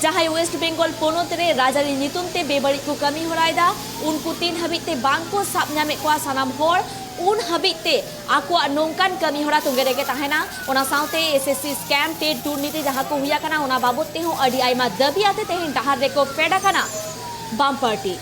ᱡᱟᱦᱟᱸᱭ ᱳᱭᱮᱥᱴ ᱵᱮᱝᱜᱚᱞ ᱯᱚᱱᱚᱛ ᱨᱮ ᱨᱟᱡᱽᱟᱹᱨᱤ ᱧᱩᱛᱩᱢ ᱛᱮ ᱵᱮᱵᱟᱹᱲᱤᱡ ᱠᱚ ᱠᱟᱹᱢᱤ ᱦᱚᱨᱟᱭᱮᱫᱟ, ᱩᱱᱠᱩ ᱛᱤᱱ ᱦᱟᱹᱵᱤᱡ ᱛᱮ ᱵᱟᱝ ᱠᱚ ᱥᱟᱵ ᱧᱟᱢᱮᱫ ᱠᱚᱣᱟ ᱥᱟᱱᱟᱢ ᱦᱚᱲ, ᱩᱱ ᱦᱟᱹᱵᱤᱡ ᱛᱮ ᱟᱠᱚᱣᱟᱜ ᱱᱚᱝᱠᱟᱱ ᱠᱟᱹᱢᱤ ᱦᱚᱨᱟ ᱛᱚᱸᱜᱮ ᱨᱮᱜᱮ ᱛᱟᱦᱮᱱᱟ᱾ ᱚᱱᱟ ᱥᱟᱶᱛᱮ S S C scam, TET ᱫᱩᱨᱱᱤᱛᱤ ᱡᱟᱦᱟᱸ ᱠᱚ ᱦᱩᱭ ᱟᱠᱟᱱᱟ, ᱚᱱᱟ ᱵᱟᱵᱚᱫ ᱛᱮᱦᱚᱸ ᱟᱹᱰᱤ ᱟᱭᱢᱟ ᱫᱟᱹᱵᱤ ᱟᱛᱮ ᱛᱮᱦᱮᱧ ᱰᱟᱦᱟᱨ ᱨᱮᱠᱚ ᱯᱷᱮᱰ ᱟᱠᱟᱱᱟ ᱵᱟᱢ ᱯᱟᱨᱴᱤ᱾